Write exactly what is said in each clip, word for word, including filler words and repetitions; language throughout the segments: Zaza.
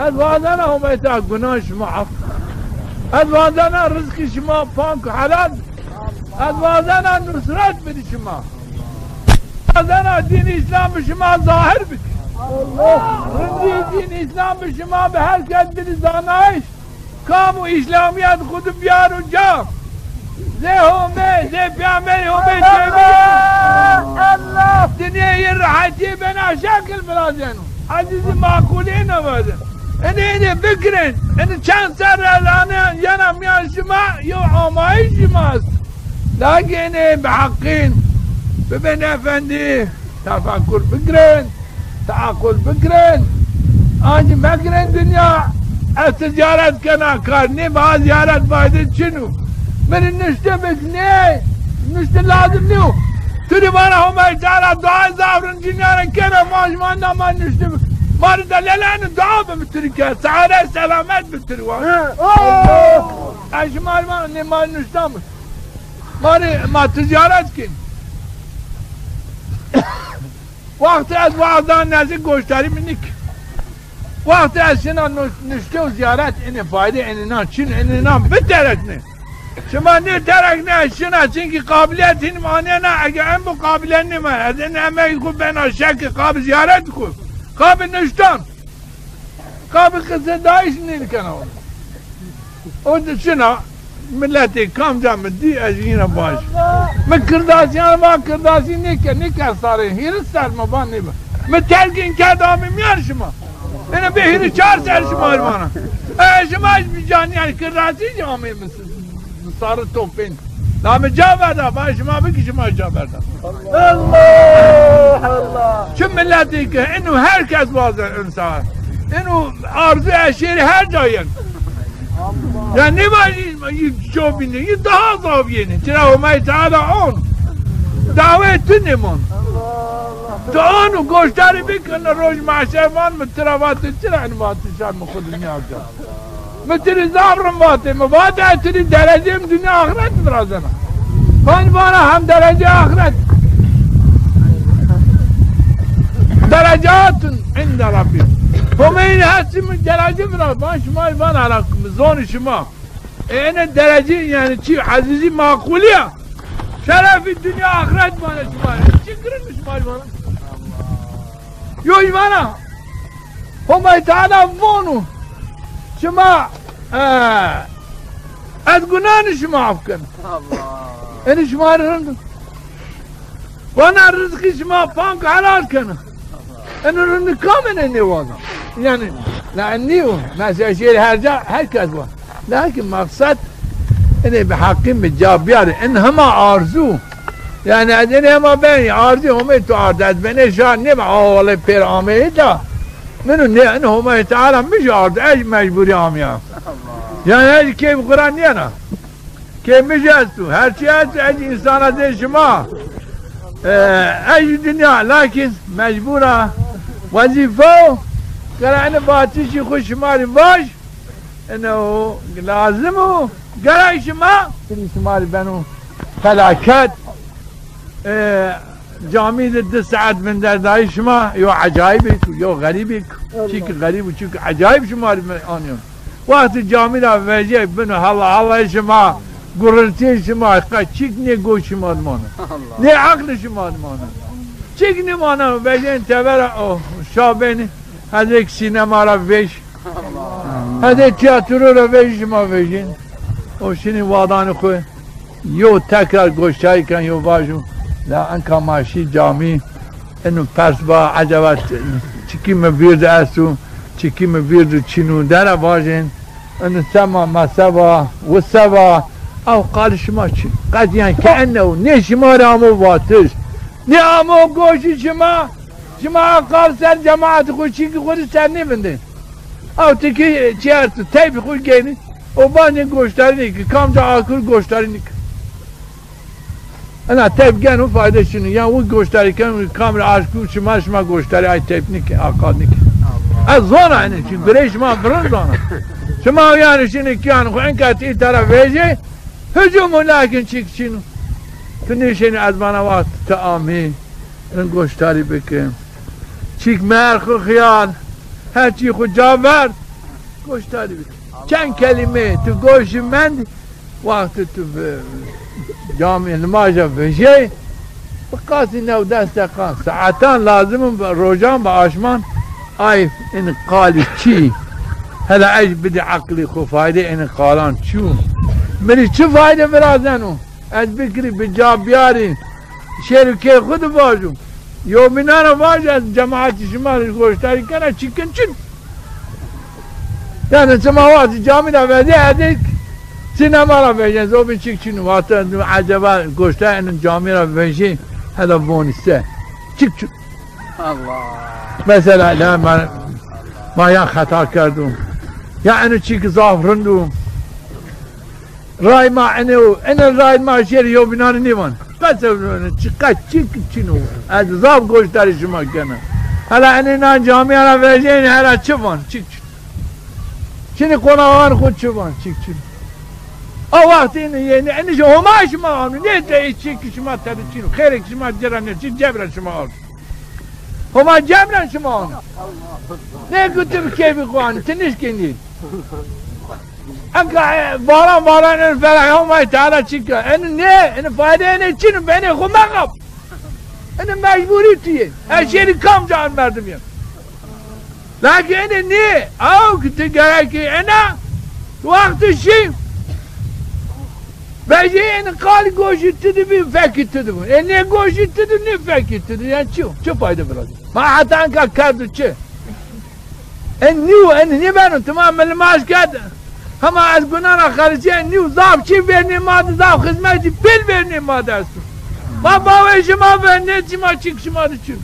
Ez wazena Homay Teala gunan şima af. Ez wazena rizqî şima pank û helal. Ez wazena nusret bidî şima. Wazena dîn Îslam bi şima zahir bidî. Rindî dîn Îslam bi şima bi her kes bidî zanayîş. Kam û Îslamîyet xwu di biyaro ca. Zê Homê, zê peyamberê Homê çêbî. Dinyayê rehetî bena şekil virazeno. Ezîzî maqulî ina vaze. Enê, enê bikirin. Enê çend serre lane yena mîyan şima, yew amayîş şima est. Lakin enê bi heqîn, bibin efendî, tefekur bikirin. Teaqul bikirin. Ancî mekirin dinya. Ez ticaret kena, kar nêba, ziyaret fayde çin o. Mi rê nuşte bik nê, nuşte lazim nîyo. Tu rê vana Homay Teala duayê zaf rind cinîyan ra kena, ma şima na ma nuşte bik. Ma rê de lelene dua bi mi tu rê ke. Saade selamet bi tu rê wa. Ez şima rê vana nê ma nuşta mi. Ma rê ma ticaret kin. Wextê ez wazan nezî goştarî mi nîk. Wextê ez şina nu-, nuşte û ziyaret, enê fayde, enê nan çin, enê nan biterekne. Şima nêterekne, ez şina, çinkî qabiliyet hîn mi anena, ege en bu qabiliyet nêma, ez enê emegî xwu bena şekî, qabî ziyaret xwu, qabî nuştan. Qabî qise dayîş nêkena. O di çina miletê kamca mi dî ez yîna vaj. Mi kirdasîyan va kirdasî nêke, nêke sarê hîris ser mi va nêbe. Mi telkîn kerd amê mîyan şima. Ene bê hîris çar ser şima rê vana. E, şima jî bi canî, yanî kirdasî jî amê mi siz. Sarı topên. La mi ca verda, ba şima bikî şima ca verda. Allah Allah. Çi miletî ki inu her kes wazen insan. Inu arzu eşêrî her ca yen. Ya nêvajî yî co bînî, yî daha zaf yenî. Çira Homay Teala on. Dawê tu nêmon. Tu on û goştarî bik, inu roj mahşer van mi tira vatê, çira inu vatê şar mi xwu dinya ca. Mi tu rê zaf rind vatê, mi vatê ez tu rê derecê mi dinya axiret virazena. Van vana hem derecê axiret. Derecatun inde Rabbî. Homeyî hesî mi derecê viraz. Van şima rê vana ra mi zonî şima. E, ene derecê yanî çi ezîzî maqulî ya. Şerefî dinya axiret vana şima rê. Çi girin şima rê vana. Yo îmana, Homay Teala vonu, şima, e, ez gunanê şima af kena. Allah. Enê şima rê rind o. Vana rizqî şima pank helal kena. Enê rind o, kam enê nêwaza? Yanî, la nîyo, mesela şêrî her ca, her kes wa. Lakin meqsed, inê bi heqî mi ca biyarê. In hema arzu. Yanî ez inê hema ben arzu, Homê tu ardu. Ez benê şar nêbe, a wele pêr ameyê da. Mino nê, in Homay Teala mi jî ardu. Ez mecburî amîya. Yanî ez keyf xwu ra nîyena. Keyf mi jî esto. Her çî esto, ez însana zê şima. E, ez jî dinya, lakin mecbur a. Wezîfe o. Gere inê vatişî xwu şima rê vaj. Eno lazim o. Gerek şima, şima rê beno felaket. E, camî de di saet vinderdayî şima, yo ecayîbêk, yo xerîbêk. Çîk xerîb û çîk ecayîb şima rê anîyon. Wextî camî ra vejê bino hela hela şima, gurultîyê şima, qe çîk nê goş şima dimano. Nê aqlê şima dimano. Çîk nêmano, vejên tevera o şabênî, hezêk sînema ra vej. Hede tîyatro ra vejî şima vejîn. O şinî wadanê xwu. Yo tekrar goştarî ken, yo vajo. La enka ma şî camî. Eno pers ba, eceba çikî mi vîrd esto, çikî mi vîrd çin o. Dera vajên. Eno sema, meseba, wiseba. Ew qalê şima çi? Qet yan ke ennew. Nê şima rê amo vatiş. Nê amo goşî şima. Şima ew qal ser cemaetî xwu, çîkî xwu rê ser nêvindên. Ew tikî çi esto, teypî xwu geynî, o bahnê goştarî nêkî, kamca akir goştarî nêkî. Ena teyp geno fayde şino. Yan wi goştarî keno, kam rê aşk û şima, şima goştarî ay teyp nêkî, aqal nêkî. Ez zona enê, çi birey şima virin zona. Şima yanî şinî kî yanî xwu enka ti îta ra vejê, hicûm o, lakin çîk çin o. Tu nêşenî ez vana wext ti amî. Rind goştarî bike. Çîk merxi xiyal. Her çî xwu ca ver. Goştarî bik. Çend kelîme tu goşî mend, wextê tu bi camî nimaja vejey, bi qasî new des deqan, saetan lazim in, bi rojan, bi aşman, ay in qalî çî. Hela ez bidî eqlî xwu fayde, in qalan çi yo? Mi rê çi fayde virazeno? Ez bikirî bi ca biyarî, şêrî kê xwu de vajo. Yewbînan ra vajo, ez cemaetî şima rê goştarî kena, çikin çin. Yanî şima wextî camî ra vejê, ez ê sînema ra vejê, zobîn çik çin o. Wexta eceba goştarî eno camî ra vejê, hela vonî se. Çik çin. Allah. Mesela, la ma, ma ya xeta kerdo. Ya eno çîk zaf rind o. Ray ma ene o, ene ray ma şêrî yewbînan nêvan. Qesewno, çiqa çik çin o. Ez zaf goştarî şima kena. Hela ene nan camîya ra vejêne, hela çi van? Çik çin. Çinî qonaxan xwu çi van? Çik çin. A wextî ene yê, ene, ene Homa şima ano. Nê de çik şima tede çin o. Xêrek şima ci ra nê çin, cebra şima ano. Homa cebra şima ano. Nê ku tu bi keyfî xwu anî, ti nişkenî. Enka, e, varan varan en ferah Homay Teala çik a. Eno nê, eno fayde ene çin o, benê xwu mexap. Eno mecburî tu yê. Ez şêrî kamca en merdim yê. Lakin ene nê, aw ki tu gerekî ena, wextî şî, vejê ene qalî goşî tu de bî, fekî tu de bî. E nê goşî tu de, nê fekî tu de. Yanî çi yo? Çi fayde virazî? Ma heta enka kerdo çi? En nîyo, en nîbeno, tamam, mi limaj kerd. Hema ez guna ra xelisîya, en nîyo, zaf çî vernê ma de, zaf xizmetî pêl vernê ma de esto. Ma bawê şima vernê, şima çik şima de çin.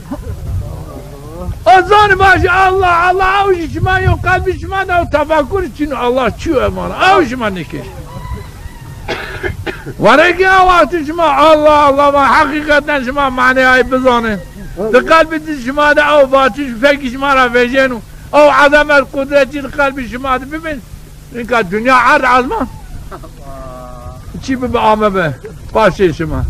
O zonî vajî Allah, Allah, aw jî şima yo, qelbî şima de o tefekur çin o, Allah çi yo emana, aw şima nêkir. Were ki a wextî şima Allah Allah va, heqîqeten şima maneyayî bizanê. Di qelbî di şima de ew vatiş fekî şima ra vejêno. Ew ezemet qudretî di qelbî şima de bibin. Inka dinya erd ezman. Çî bibi ame be. Paşê şima.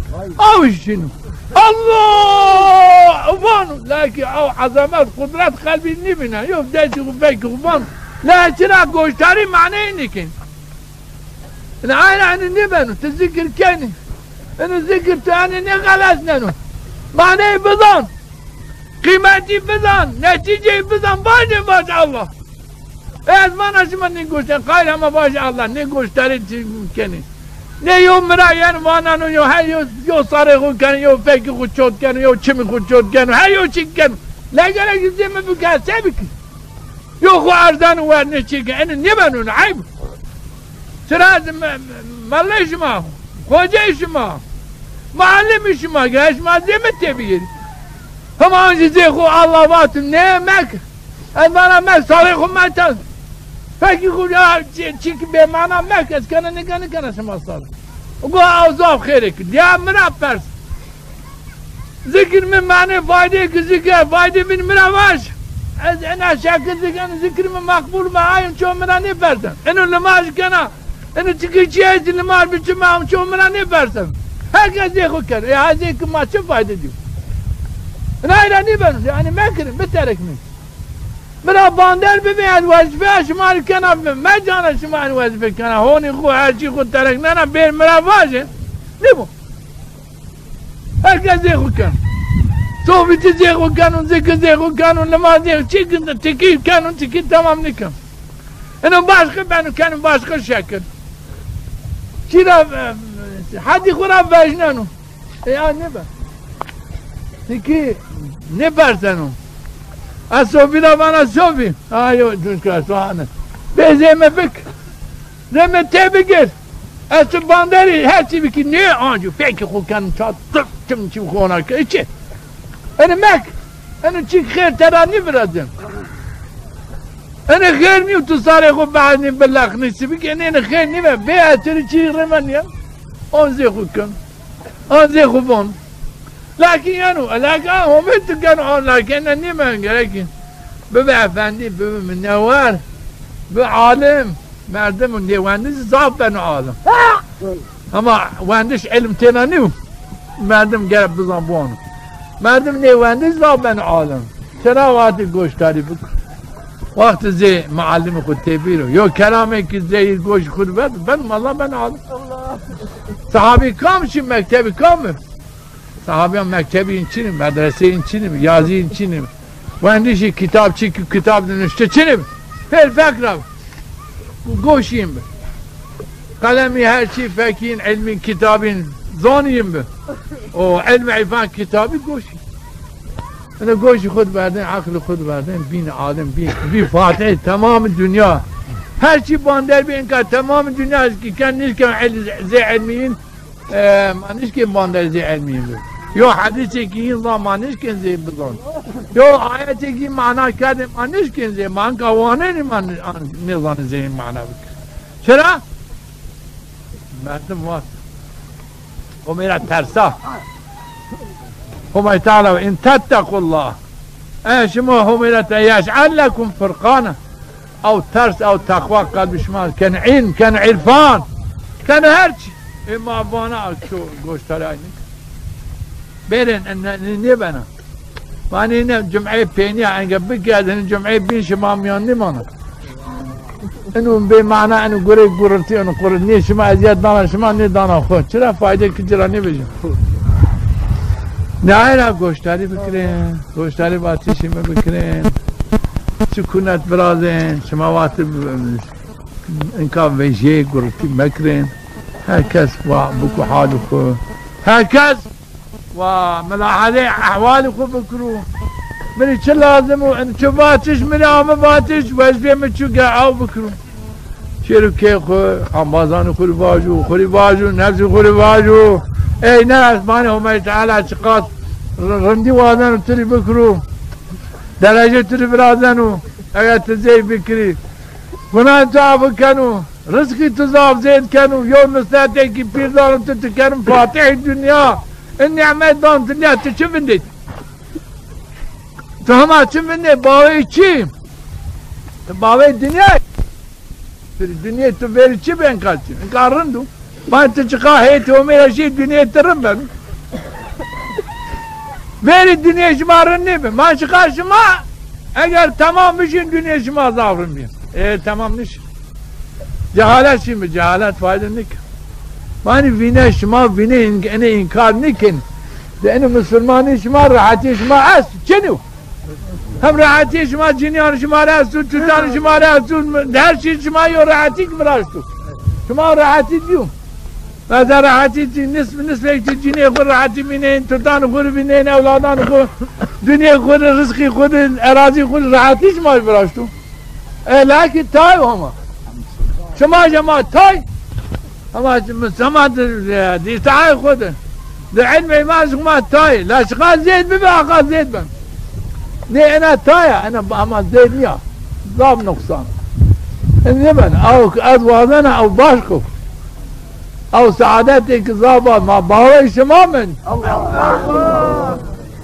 Ew şîno. Allah! Vano. Lakî ew ezemet qudret qelbî nîbîna. Yo destî xwu fekî xwu vano. La çira goştarî maneyî nîkin. Ina ayna eno nêbeno, ti zikir kenî. Eno zikir tu eno nêxelesneno. Maneyê bizan. Qîmetî bizan, netîceyî bizan, vajê vaj Allah. Ez vana şima nêgoşten, qayl hema vajê Allah, nêgoştarî çi kenî. Nê yo mi ra yeno vaneno, yo her yo, yo sarê xwu keno, yo fekî xwu çot keno, yo çimî xwu çot keno, her yo çîk keno. La gerek zê mi bike, se bikî? Yo xwu erzeno wer nê çîke, eno nêbeno, eyb. Çira me-, me-, melley şima, xocey şima, muallimî şima, gere şima zê mi têbigêrî. Hema an jî zê xwu Allah vat, nê mek. Ez vana mek, sarê xwu meten. Fekî xwu ya çî-, çîk bêmana mek, ez kena nêkena, nêkena şima sar. Go ew zaf xêrê kir. Ya mi ra pers. Zikir mi manê faydê ki zikir, faydê min mi ra vaj. Ez ena şekil zikin, zikir mi meqbul be, ayın ço mi ra nêpersen. Eno limaj kena, eno çiki çi ez limaj biçim, ayın ço mi ra nêpersen. Her kes zê xwu ken. E, ha zê ki ma çi fayde diyo? Nayra nêbeno, yanî mekirin, bitereknin. Mi ra bander bibê, ez wezîfeya şima rê kena, me cana şima rê wezîfe kena. Honî xwu, her çî xwu tereknena, bêr mi ra vajê. Nêbo. Her kes zê xwu keno. Sohbetî zê xwu keno, zikir zê xwu keno, nimaz zê xwu, çîkin de tikî keno, tikî temam nêkeno. Eno başqe beno, keno başqe şekil. Çî ra, e, hedî xwu ra vejneno. E, ya nêbe. Tikî nêperseno. Ez sobî ra vana sobî. Ayo, çunka sohane. Bê zê mi bik. Zê mi têbigir. Ez tu banderî her çî bikî nê ancî fekî xwu ken çat, tık, çim çim xona ke. Çi? Eno mek. Eno çîk xêr tera nîvirazin. Eno xêr nîyo tu sarê xwu behnî bileqnî sibik. Eno, eno xêr nîve. Bê ez tu rê çî rê venîya. On zê xwu ken. An zê xwu von. Lakin yeno, lakin an homê tu keno, an lakin ne nîmen gerekî. Bibi efendî, bibi minewar, bi alim. Merdim nêwendiş zaf beno alim. Ama wendiş ilm têna nîyo. Merdim gerek bizan biwano. Merdim nêwendiş zaf beno alim. Tena vatî goştarî bik. Wextê zê muallimê xwu têbîro. Yo kelamê ki zê goşî xwu de vet, ben, valla ben alim. Sahabî kam şî, mektebî kam bi? Sahabîyan mektebî yin çinî, medreseyî yin çinî, yazî yin çinî. Wendişî kitab çi ki kitab de nuşte çinî. Pêl fek ra goşî yin bi. Qelemî her çî fekîn, ilmîn, kitabîn zonî yin bi. O ilm, irfan, kitabî goşî. Ene goşî xwu de verdên, eqlî xwu de verdên, bîn alim, bî, bî fatih, temamî dinya. Her çî bander bî, inka temamî dinya ki ken nişken el-, zê ilmî yin, e, ma nişkên bander zê ilmî yin bi. Yo hedîsê ki yin zan ma nişkên zê bizon. Yo ayetê ki mana kerdên ma nişkên zê, ma inka wanenî ma ni-, an-, nêzanî zê yin mana bikir. Çira? Merdim vat. Homê ra tersa. Homay Teala, in tettequllah. E şima Homê ra te-, yec'el lekum furqana. Ew ters, ew teqwa qelbî şima ken, ilm ken, irfan ken, her çî. E ma vana ço goştarî aynî. Bêrên, e, ne, ne, nêbena. Vanê ne cumeyê peynîya, enge bikerdin cumeyê bîn şima mîyan nêmana. Ino bê mana, ino gurê gurultî, ino qurultî. Nê şima ezîyet dana şima, nê dana xwu. Çira fayde ki ci ra nêvejîn. Nê aye ra goştarî bikirên, goştarî vatişî mi bikirên. Sukunet virazên, şima wextî inka vejîyê gurultî mekirên. Her kes wa biku halî xwu. Her kes wa milahezê ehwalî xwu bikiro. Mi rê çi lazim o, in çi vatiş mi rê ame vatiş, wezîfê mi çi ke ew bikiro. Şêro kê xwu, embazanê xwu rê vajo, xwu rê vajo, nefsê xwu rê vajo. Ey nefs, vanê Homay Teala çiqas r-, rindî wazeno tu rê bikiro. Derece tu rê virazeno, eger tu zey bikirî. Gunahê tu afi keno. Rizqî tu zaf zêd keno, yew nusretê ki pîr dano tu, tu keno fatihê dinya. In nîmet dan tu nîya, tu çi vindê? Tu hema çi vindê? Bawê çi? Tu bawê dinya. Tu dinyê tu verî çi ben kaçî? Inka rind o. Ma ti çiqa heyetê Homê ra şî, dinyê ti rind beno. Verî dinyê şima rind nêbi. Ma çiqa şima eger temam bişîn, dinyê şima zaf rind bî. E, temam nişî. Cehalet şî mi? Cehalet fayde nîke. Manî vîne şima, vîne in-, enê înkar nîkin. De enê musulmanî şima, rehetî şima est, çin o. Hem rehetî şima, cinîyan şima rê esto, tutan şima rê esto, her şey şima yo rehetî ki viraşto. Şima rehetî dîyo. Mesela rehetî ti nisf, nisfek ti cinîyê xwu rehetî vînên, tutan xwu rê vînên, ewladan xwu, dinyê xwu rê, rizqî xwu rê, erazî xwu rê rehetî şima viraşto. E, lakî tay homa. Şima jema tay. Ama şima di, di îtaayê xwu de, di ilmê îman şima tay. La çiqa zêd bibi, aqa zêd ben. Nê ena tay a, ena ama zêd nîya. Zaf nuqsan. E, nêben, ew ez wazena, ew baş ko. Ew saadetê ki zaf a, ma bawey şima min.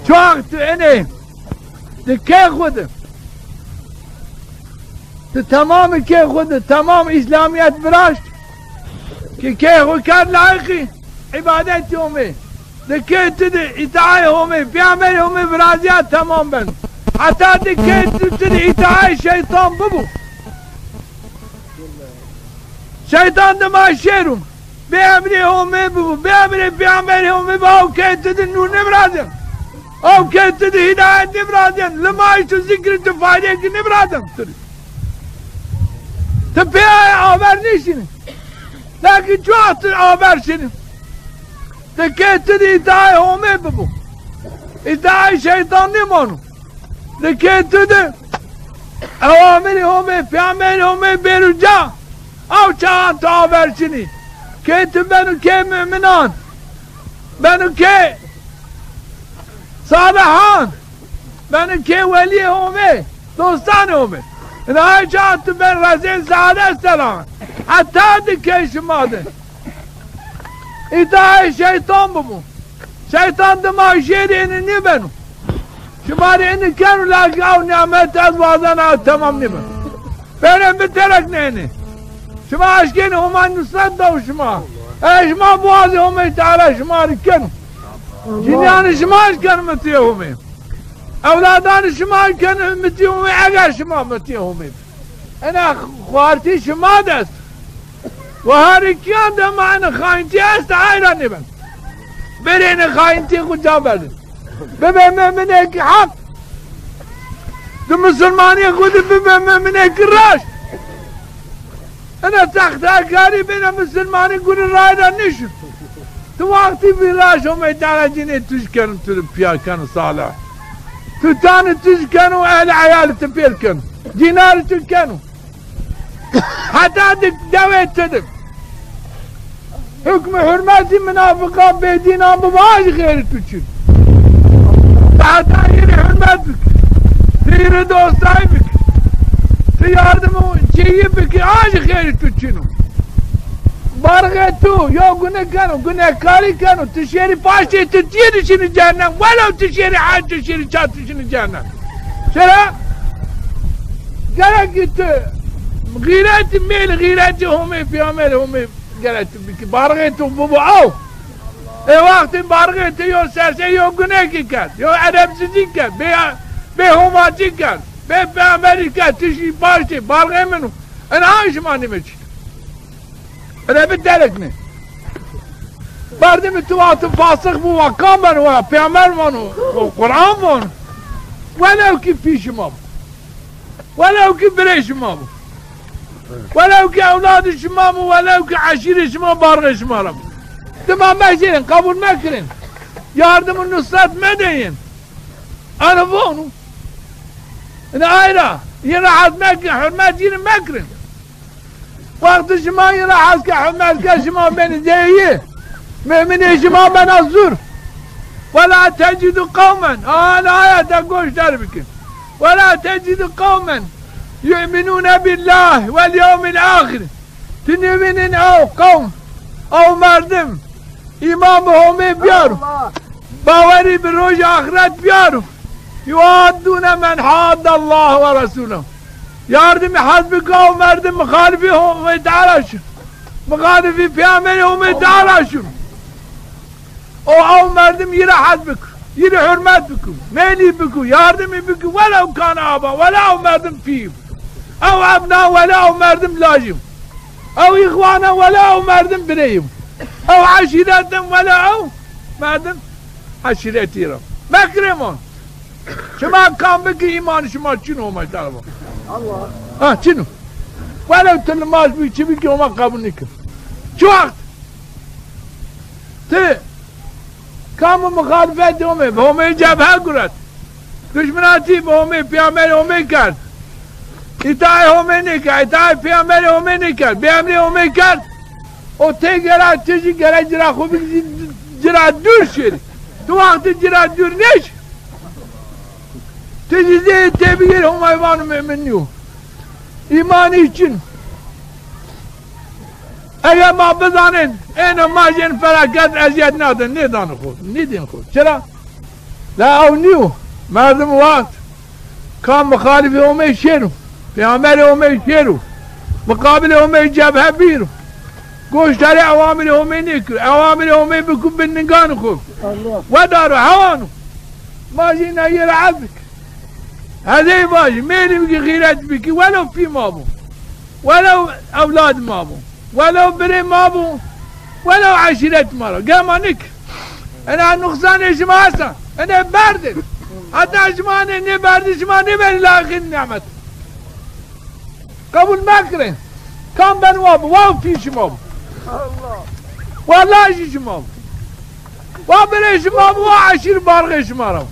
Çax tu enê di kê xwu de. Ti temamî kê xwu de, temam îslamîyet viraşt. Ki kê xwu kerd layiqî îbadetî Homê. Di kê tu de îtaayê Homê, peyamberê Homê virazîya, temam ben. Heta di kê tu, tu de îtaayê şeytan bibo. Şeytan dima şêro. Bê emrê Homê bibo, bê emrê peyamberê Homê bibo, ew kê tu de nûr nêvirazên. Ew kê tu de hîdayet nêvirazên. Limayîş û zikrî tu faydeyêkî nêvirazên. Tu rê. Ti pê aye aver nêşinî. Lakî çuwa tu aver şinî. Ti kê tu de îtaayê Homê bibo. Îtaayê şeytan nêmano. Di kê tu de ewamirê Homê, peyamberê Homê bêro ca, ew çaxan tu aver şinî. Kê tu beno kê muminan, beno kê salihan, beno kê welîyê Homê, dostanê Homê. Ina ay çax tu ben rezê saadet seran. Heta di kê şima de îtaayê şeytan bibo. Şeytan dima jêrî enî nêbeno. Şima rê enî keno, lakî ew nîmet ez wazena ew temam nêbeno. Bêrên bitereknê enî. Şima eşkenî Homa nusret daw şima. E şima biwazê Homê Teala şima rê keno. Cinîyanê şima eşkeno mitîyê Homê. Ewladanê şima keno mitî Homê, eger şima mitî Homê bi. Ena xwartî şima de est. Wa harê kîyan de ma ena xayintî est, ay ra nêben. Berê ena xayintî xwu ca berdin. Bibe muminêkî heq. Di musulmanîyê xwu de bibe muminêkî raşt. Ena sextekarî bêne musulmanî gurî ray ra nêşin. Ti wextî bî raşt Homê Teala cinê tu ci keno, tu ri pîya keno salih. Tutanê tu ci keno, ehlê eyalê tu pêr keno. Dînarê tu keno. Heta di dewê tu di. Hukmê hurmetî munafiqan, bêdînan bibo, a jî xêrê tu çin. Ti heta yî rê hurmet bik. Ti yî rê dostay bik. Ti yardim û çîyî bikî, a jî xêrê tu çin o. Barxê tu yo gune keno, gunehkarî keno, ti şêrî paştê tu tîyê de şinî cehennem, welew ti şêrî hec, ti şêrî çar, ti şinî cehennem. Çira? Gerek ki tu xîretî mêl, xîretî Homê, pêxemberî Homê gerek tu bikî. Barxê tu bibo ew. Ê wextî barxê tu yo serse yo gunekî kerd, yo edebsizî kerd, bê, bêhurmetî kerd, bê pêxemberî kerd, ti şî paştê, barxê min o. Ena şima nîme çî. Ene bi derek ne. Berdimî tu wextî fasix bû, wa kam beno, wa pêxember vano, wa Quran vano. Welew kî pî şima bo. Welew kî birê şima bo. Welew kî ewladê şima bo, welew kî eşîrê şima, barxê şima ra bo. Dima meşêrin, qebul mekirin. Yardim û nusret medeyên. Ene vonu. Ene ay ra. Yîn ra hes mekirin, hurmet yîn mekirin. Wextî şima yî ra hes ke, hurmet ke, şima benî zeyî. Muminê şima bena zur. Wela tecidu qewmen. Ana ayete goş der bikin. Wela tecidu qewmen yu'minûne billâh wel yewmil ahir. Ti nêvînên ew qewm, ew merdim, îman bi Homê biyaro. Bawerî bi rojê axiret biyaro. Yuaddûne men haddallâhe we resûlehu. Yardimî hes biko ew merdim muxalifî Homê Teala şino. Muxalifî pêxemberê Homê Teala şino. O ew merdim yî ra hes biko, yî rê hurmet biko, mêlî biko, yardimî biko, welew kana aba, welew ew merdim pî yo. Ew ebna, welew ew merdim lajî yo. Ew îxwan a, welew ew merdim birê yo. Ew eşîret in, welew ew merdim eşîretî ra. Mekrê mon. Şima kam bikî, îmanê şima çin o, Homay Teala va. Ha, çin o. Welew ti nimaj bikî, çi bikî, Homa qebul nêkir. Çi wext ti kam muxalifetê Homê, bi Homê cebhe guret. Duşminatî bi Homê, pêxemberê Homê kerd. Îtaê Homê nêkerd, îtaê pêxemberê Homê nêkerd, bêemrê Homê kerd. O tê gera, ti jî gera ci ra xo bigî, ci ra dûr şêrî. Tu wextî ci ra dûr nêşî. Ti jî zê têbigêrî, Homay vano mumin nîyo. Îmanî çin. Eger ma bizanên, êno ma jên felaket, ezîyet nadin, nêdanê xo, nêdên xo. Çira? La ew nîyo. Merdim wext kam muxalifê Homey şêro, pêxemberê Homey şêro, muqabilê Homey cebhe bîro, goşdarê ewamirê Homey nêkiro, ewamirê Homey biko bin ninganê xo. Wedaro, hewano. Ma jî îna yê ra hes bik. Hezey vajî, mêlî bikî, xîret bikî, welew pî ma bo. Welew ewlad ma bo, welew birê ma bo, welew eşîret ma ra. Gema nêkir. Ena nuqsanê şima esta. Ene berdin. Heta şima nê, nêberdin, şima nêbenî layiqê nîmet. Qebul mekirin. Kam ben wa bo, wa pî şima bo. Wa lajî şima bo. Wa birê şima bo, wa eşîr barxê şima ra.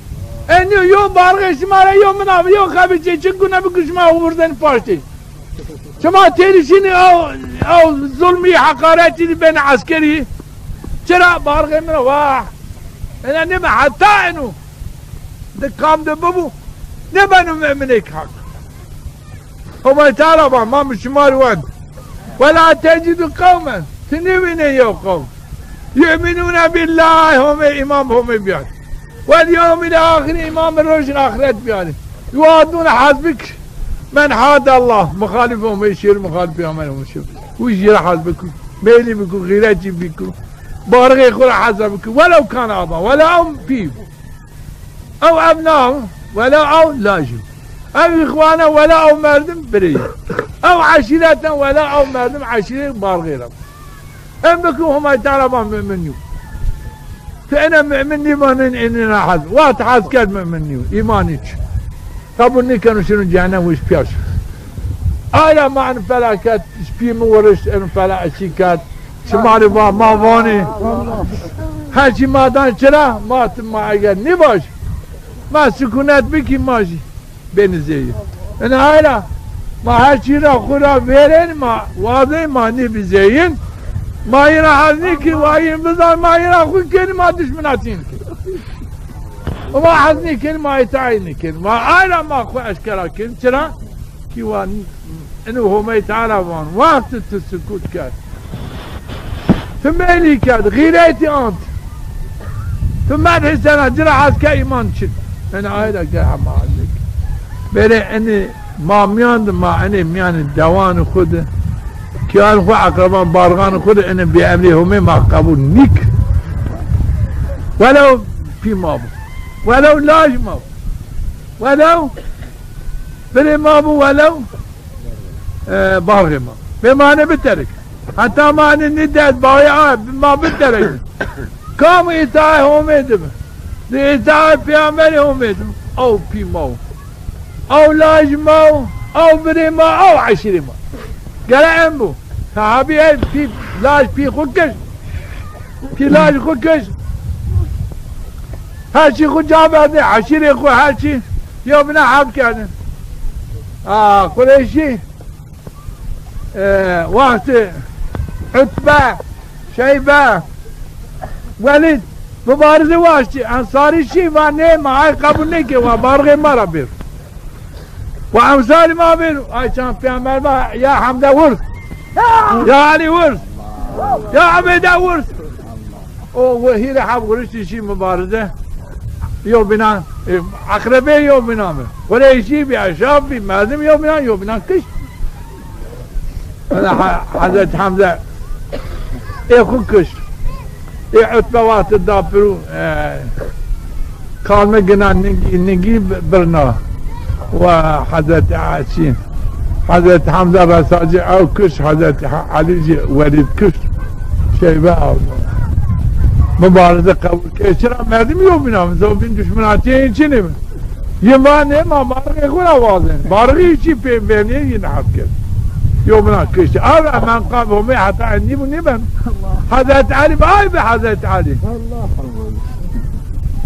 E nîyo, yo barxê şima ra, yo min a, yo xebî çê çi gune bikir şima wirdenî paştê. Şima têrî şinî ew, ew zulmî, heqaretî di benî eskerî. Çira barxê min ra, wah. Ena nêbe heta eno. Di kam de bibo. Nêbeno muminêk heq. Homay Teala va, ma mi şima rê wend. Wela tecidu qewmen, ti nêvînê yew qewm. Yu'minûne billâh, Homê, îman bi Homê biyarî. Wel yewmil ahir, îman bi rojin axiret biyarî. Yuadûne, hes bikir. Men hadallah, muxalifê Homê şêr, muxalifê Pêxemberê Homê şêr. Wi jî ra hes bikir. Mêlî bikir, xîretî bikir. Barixê xo ra hesa bikir. Welew kana aba, welew ew pî. Ew ebna. Wela ew laj o. Ew îxwan e, wela ew merdim birê yî. Ew eşîret e, wela ew merdim eşîrê Barxê ra. Em bikî Homay Teala va mu'min nîyo. Ti ene mu'min nîvanên, enî ra hez. Wext hez kerd mu'min nîyo. Îmanî çi. Qebul nîkeno şino cehennem, wîş pîya şi. Ay ra ma en felaket, pî mi wirişt, en fela eşî kerd. Şima rê va ma vanê. Her çî ma dan çira, ma ti ma eger nîvaj, ma sukûnet bikî ma jî. Benî zeyîn. Ina ay ra ma her çî ra xwu ra vêrên, ma wazên, ma nîbî zeyîn. Ma yî ra hez nîkî, wa yîn bizan, ma yî ra xwu kenî, ma dişminatî yîn kenî. Ma hez nîkenî, ma îtaî nîkenî. Ma ay ra ma xwu eşkera kenî. Çira? Kî wa inu Homey Teala van, wextî ti sukût kerd, ti meylî kerd, xîretî ant, ti medhî sena, ci ra hes ke îman çin. Ena ay ra ke hema hez nîk. Bêrê enî ma mîyan de, ma enê mîyanê dewanê xwu de, kîyan xwu, eqreban, barxanê xwu de enê bêemrê Homey ma qebul nîk. Welew pî ma bo, welew laj ma bo, welew birê ma bo, welew e, barxê ma. Bê ma nê biterek. Heta ma nê nî dest bawe a, ma biterek. Kam îtaê Homê de bi, di îtaê Peyamberê Homê de bi, ew pî ma wo. Ew laj ma wo, ew birê ma, ew eşîrê ma. Gere em bo. Sahabî ey pî, laj pî xwu kişt. Pî laj xwu kişt. Her çî xwu ca berdê, eşîrê xwu her çî yewbîna hef kerdin. A, Qureyşî, e, wextê Utbe, Şeybe, Welîd, mubarizî waştî, Ensarî şî, va nê, ma ay qebul nêkê, wa barxê ma ra bêr. Wa emsalî ma bêr, ay çand pêxember va, ya Hemze wurs, ya Elî wurs, ya Ubeyde wurs. O hîrê heb wuriştî şî mubarize. Yewbînan, e, eqrebê yewbînan bi. Qureyşî bî, eşraf bî, merdim yewbînan, yewbînan kişt. Ena He-, Hezret Hemze ê xwu kişt. Ê Utbe wextî da piro, e, kalme gina ningî, ningî bi-, birna. Wa Hezret Elî, Hezret Hemze resacî ew kişt, Hezret He-, Elî jî Welîd kişt. Şeybe ew. Mubarize qebul kerd. Çira merdim yewbînan bi, zobîn duşminatîyê yîn çinê bi. Yîn va nê, ma barxê xwu ra wazên. Barxî çî pê vernîyê yîn hef kerd. Yewbînan kişt. Ew ra menqeb Homê heta endî bo nêben. Hezret Elî bi ay bi Hezret Elî.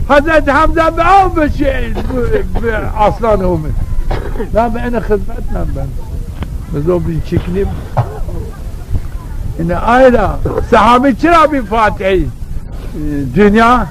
Hezret Hemze bi ew bi şey, bi, bi aslan Homê. Na bi ene xizmet men ben. Bi zobîn çik nîb. Ene ay ra. Sehabî çira bî fatihî, e, dinya.